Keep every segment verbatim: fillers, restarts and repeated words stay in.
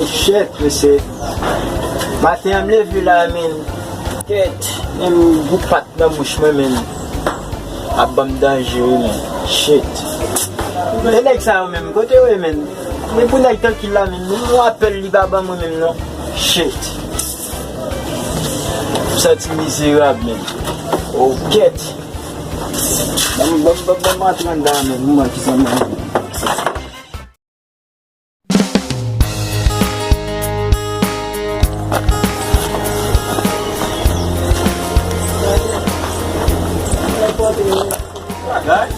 Shit, mesye. Maten an m leve la, men. Kèt, menm gou pat nan bouch mwen, men. Ap ban m danje, wi, men. Shit. E nèg sa yo menm, kote yo ye, men? Men pou nèg trankil la, men, yon apèl li pa ban mwen menm, non. Shit. M santi mizerab, men. Oh, kèt. Ban m, ban m, ban m, ban m antre anndan, men. M wè kisa m. Bagay?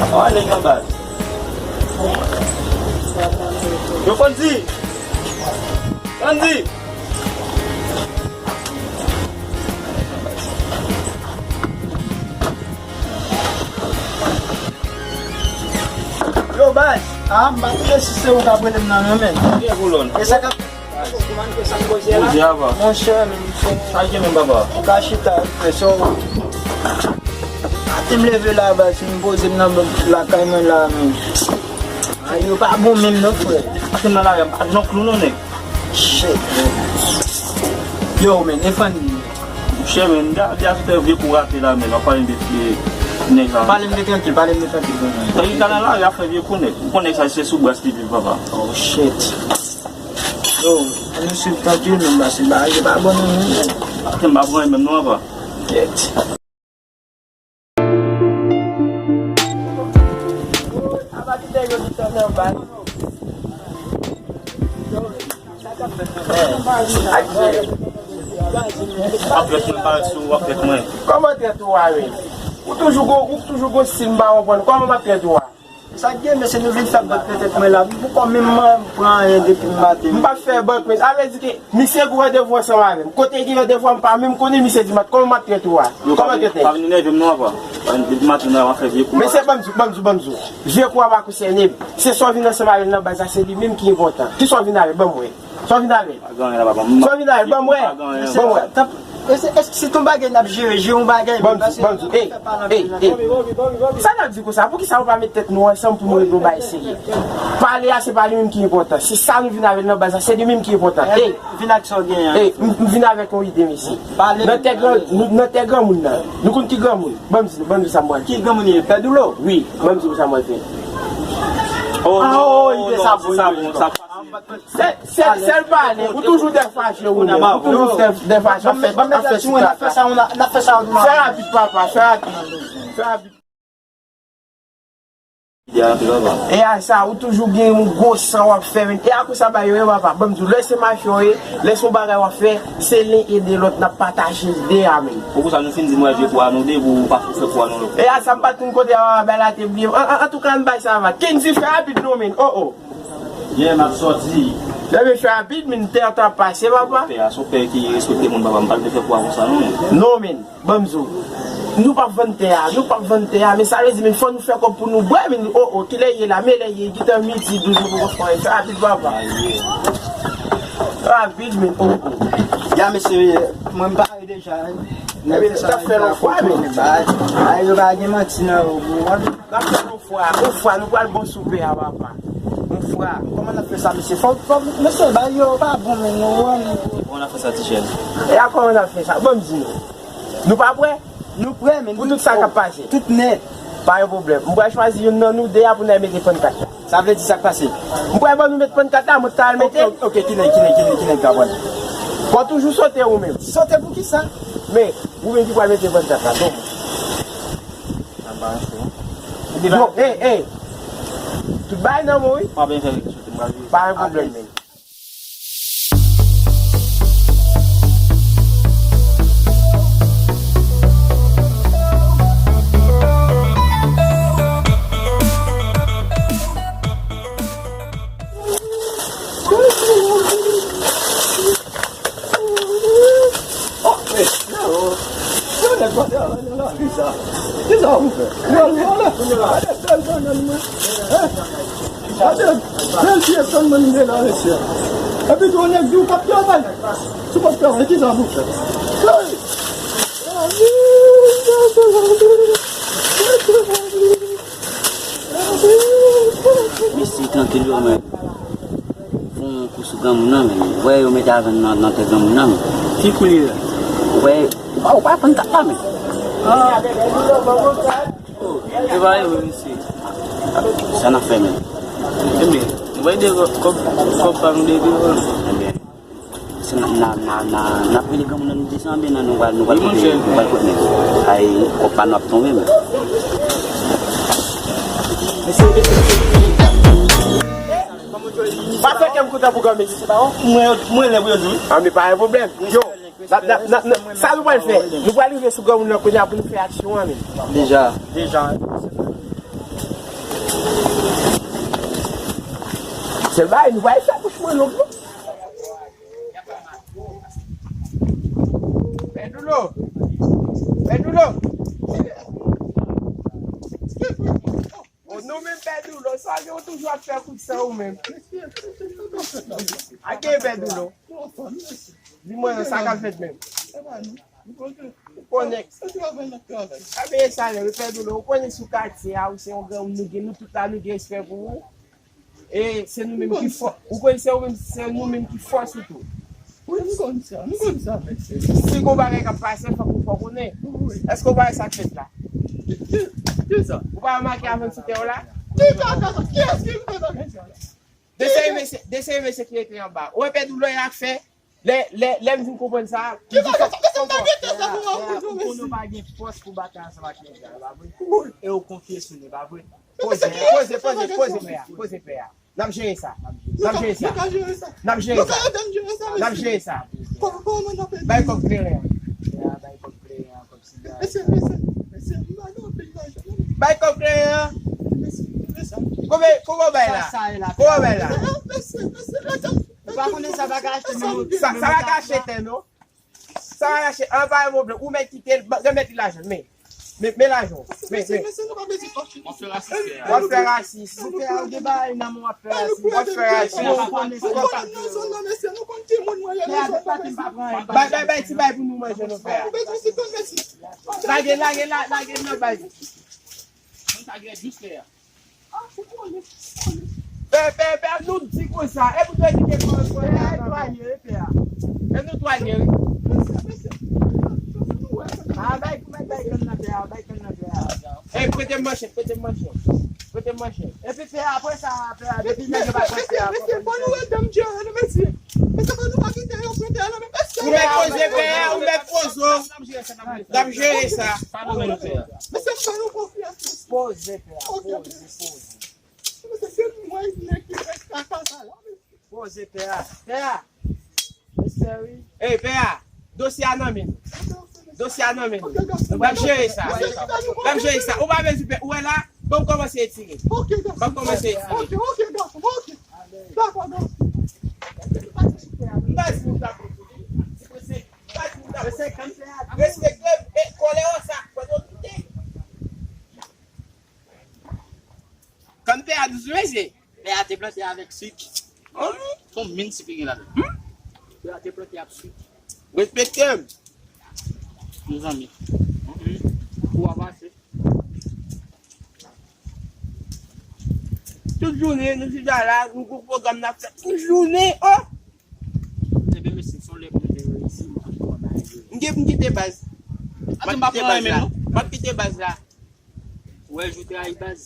Awa nèg anba. Yo, Fondy! Fondy! Yo, baz, ah, m pa konnen si se ou k ap rele m nan, non, men. Kiyès Boulòn? E sa k ap Poze ava. Monchè, men, sa gen menm, papa? Ou ka chita, frè, so. Maten m leve la, baz, m poze m nan lakay mwen la, men. Ay, yo pa bon menm, non, frè. Maten m nan lari a, m pa t jan klou, non, nèg. Shit, man. Yo, men, e Fanny. Monchè, men, m ta di a tout vye kou rate la, men, w ap pale m de vye nèg la. Pale m de trankil, pale m de trankil, frè. Trankil ka nan lari a fè vye kou, nèg. Ou konnen sa, se sou bras li viv, papa. Oh, shit. Yo, ann nou swiv trankil, men, pase bagay yo pa bon, non, non. Atè m pa pran menm, non, apa. Kèt. Apa ki te yo ki te nan bay. W ap fè mwen parèt sou, w ap fè mwen. Kòman trèt ou a, wi? Ou toujou gon, ou toujou gon stil m pa konprann. Kòman m ap trèt ou a? Sa k gen, mesye, nou vin fè bòt nan tèt mwen la. M poko menm pran anyen depi maten. M pa fè bòt, men sa vle di ke misye gen randevou ansanm avè m. Kote gen randevou a, m pa menm konnen, misye di m, kòman m ap trete w a? Yo, kòman trete? Pa vin enève m non, apa. Depi maten nan, w ap fè vye kou. Mesye, ban m di w, ban m di w, ban m di w. Vye kou a pa konsène m. Se sa w vin ansanm avè l nan baz la, se li menm ki enpòtan. Kisa w vin avè l? Ban m wè. Sa w vin avè l? Pa gen anyen la, papa. Sa w vin avè l? Ban m wè. Pa gen anyen. Ban m wè. Tanp-, e se, èske se ton bagay n ap jere, jere yon bagay, ban m di, ban m di, ey, ey, ey. Sa n ap di konsa? Poukisa nou pa met tèt nou ansanm pou nou regle yon bagay serye? Pale a, se pa li menm ki enpòtan. Se sa nou vin avè l nan baz la, se li menm ki enpòtan. Ey, vin ak sa w genyen an. Ey, m, m vin avèk yon ide, mesye. Nan tè gran, nan tè granmoun nan. Nou konn ki granmoun? Ban m di nou, ban m di sa m pral di. Ki granmoun li ye? Pè Doulo? Wi, ban m di nou sa m pral fè. Oh, ide sa bon, sa bon. Sèl, sèl, sèl pale, ou toujou dèfache ou menm. Ou toujou dèfache, ap fè, ap fè ti kaka. Fè rapid, papa, fè rapid. Fè rapid. E a sa, ou toujou gen yon gwo san w ap fè, men. E a konsa bagay yo ye, papa. Ban m di w, lè se mafya w ye, lè se yon bagay w ap fè, se len ede lòt, n ap pataje ide a, men. Poukisa nou fin di m wè vye kou a nou de pou pa fè kou a nou lòt? E a sa, m pa t konn kote a, bagay la te bliye m. An, an, antouka, ann bay sa va. Kendy, fè rapid non, men. Oh, oh. Yeah, m ap sòti. Lè mesye rapid, men tè an t ap pase, papa. Pè a, se yon pè ki respekte moun, papa. M pa t vle fè kou a konsa, non, men. Non, men, ban m di w. Nou p ap vann tè a, nou p ap vann tè a, men sa vle di, men fò nou fè kòb pou nou bwè, men, oh, oh, kilè ye la, men lè ye, gentan midi, douz, nou poko fè anyen. Fè rapid, papa. Rapid, men, oh, oh. Ya, mesye, mwen m pare deja, wi. Ebyen, n ap fè l yon fwa, men. Ay, yo pa gen manti nan yo, bro. N ap fè l yon fwa, yon fwa, nou pral bon sou pè a, papa. Yon fwa. Kòman n ap fè sa, mesye? Fò, fò, mesye, bagay yo pa bon, men, nou wè, men. Kòman n ap fè sa, ti chèn? E a kòman n ap fè sa? Ban m di nou. Nou pa prè? Nou prè, men. Pou tout sa k ap pase. Tout nèt. Pa gen pwoblèm. M pral chwazi youn nan nou de a pou n al mete pannkat la. Sa vle di sa k pase? M pral ban nou met pannkat la, mwen ta al mete. Ok, ok, kilè, kilè, kilè, kilè k ta pran? Bon, toujou sote ou menm. Sote pou kisa? Men, ou menm ki pral mete pannkat la, bon. Sa pa anyen. Yo, ey, ey. Tout bagay nan men w, wi. Pa gen pwoblèm, men. Gade, bèl vye fanm mwen de la, mesye. Epi tou, yon nèg di w p ap travay. Si w p ap travay, kisa pou fè? Hey! Mesye, trankil yo, men. Bon, kou sou granmoun nan, men. Ou wè, yo mete avè n nan, nan tèt granmoun nan, men. Ki kou li ye la? Ou wè, ou pa konn kat la, men. Ah. Oh, e pa yo, mesye. Sa n ap fè, men. Ebyen, nou bay de kòb, kòb pa nou de devan. Ebyen, se n ap, n ap, n ap, n ap, n ap rele granmoun nan, nou desann, ebyen, nan, nou pral, nou pral kote, nou pral kote, men. Ay, kòb pa nou ap tonbe, men. Pa fè kè m kontan pou granmesi. Mwen, mwen lè pou yo di wi. Ah, men pa gen pwoblèm. Yo, n ap, n ap, n ap, n ap, sa nou pral fè? Nou pral rive sou granmoun nan kounye a pou nou fè aksyon an, men. Deja. Deja. Sèl bagay, nou pral fè bouch mwen long, non. Pè Doulo. Pè Doulo. O, nou menm Pè Doulo, sa gen ou toujou ap fè kout san ou menm. Ake Pè Doulo. Di mwen sa k ap fèt menm. Ou konnen. Sa peye salè wi Pè Doulo. Ou konnen sou katye a, ou se yon granmoun, nou gen, nou tout la, nou gen respè pou ou. E se nou menm ki fò. Ou konnen se ou menm, se nou menm ki fò sitou. Wi, m konn sa, m konn sa, mesye. Si gon bagay k ap pase, fòk ou fò konnen. Wi. Èske ou pa wè sa k fèt la? Ki, ki, ki sa? Ou pa remake avè m sou tè w la? Ki kaka sa? Kiyès ki fè bagay sa la? De seri mesye, de seri mesye ki rete anba. Ou wè Pè Doulo y ap fè? Lè, lè, lè m vin konprann sa, ki bagay sa? Mesye, m pa gen tè sa pou w ap konn, mesye. Ou konnen w pa gen fòs pou batay ansanm ak nèg la, e pa vre? E ou konfye sou li, e pa vre? Poze, poze, poze, poze pè a, poze pè a. N ap jere sa. N ap jere sa. N ap jere sa. N ap jere sa. N ap jere sa. Bay kòb kleren an. Bay kòb kleren an, kòb sida. Bay kòb kleren an. Konbyen, konbyen w bay la? Konbyen w bay la? Ou pa konnen sa pa ka achte menm. Sa, sa pa ka achte tè, non. Sa va rache, an pa yon pwoblèm. Ou mèt kite l, ba- remèt li lajan l. Men, men, men lajan w. Men, men. W ap fè rasis, frè. W ap fè rasis. Ou fè, ou gen bagay nan men w ap fè rasis. W ap fè rasis. Ou konnen sa. Bay, bay, bay ti bay pou nou manje, nou frè. Lage, lage, la- lage nan bay. Pè, pè, pè, nou di konsa. E pou nou di ke fò, fò, e nou twalye, e pè a. E nou twalye, wi. A, bay, bay, bay, kann nan pè a, bay, kann nan pè a. E, prete m manchèt, prete m manchèt. Prete m manchèt. Epi pè a, apre sa, pè a, depi nèg yo pa pran pè a, mesye, fò nou ede m jere nou, mesye. Mesye, fò nou pa kite yo pran pè a nan men mesye. Ou mèt poze pè a, ou mèt poze. N ap jere sa. Mesye, m fè nou konfyans, mesye. Poze pè a, poze, poze. Mesye, se mwen nèg ki fè kaka sa la, mesye. Poze pè a. Pè a. Mesye, wi. Ey, pè a. Dosye a nan men nou. Dosye a nan men nou. N ap jere sa. N ap jere sa. Ou pa bezwen pè. Ou wè la? Ban m kòmanse etire. Ban m kòmanse etire. M pa di nou ta pran. M pa di nou ta pran. Respekte, e, kòlè w sa. Fò nou kite. Kann pè a dous, mesye. Pè a te plante avèk sik. Hum? Konbyen sik ki gen ladan? Hum? Pè a te plante ak sik. Respekte m. Mezanmi. Kou a pase. Tout jounen, nou chita la, nou gon pwogram n ap fè. Tout jounen, oh! Ebyen, mesye, se yon lè pou nou te reyisi, nou te fè yon bagay. M gen pou m kite baz. M ap kite baz la. M ap kite baz la. Ou wè, jou trayi baz.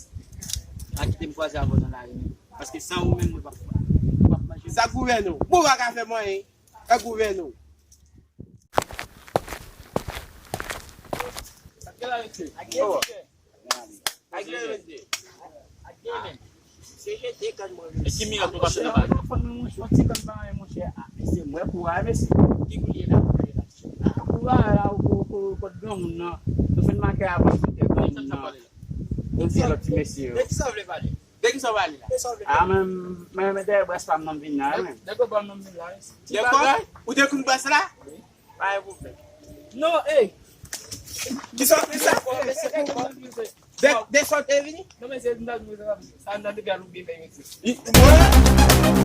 Pa kite m kwaze avè w nan lari, men. Paske san ou menm, mwen p ap, mwen p ap manje. Sa gouvène w. Bon, ou pa ka fè m anyen. Sa gouvène w. Sa k la, mesye? Ak gen ticket. Ak gen, mesye. Ak gen, men. Se jete kann mwen, mesye. E ki mirak nou pase nan bal? Fò nou, monchè, yon ti kann pa anyen, monchè. Ah, mesye, mwen kouraj, mesye. Ki koulye la, koulye la? Ah, kouraj la, ou, ou, ou, kot granmoun nan. Nou fin make avan, nou te granmoun nan. Yo di lòt ti mesye yo. De ki sa w vle pale? De ki sa w pale la? De sa w vle pale? Ah, men, men, men dèyè brès pa m nan m vin la, wi, men. Nèg yo pa m nan m vin la, wi. Ti bagay. Ou te konn brès la? Wi. Pa gen pwoblèm. Non, ey. Ki sa w fè sa? De, de sa w te vini? Non, men se m ta di sa, sa m ta di gad ou byen fè, mesye.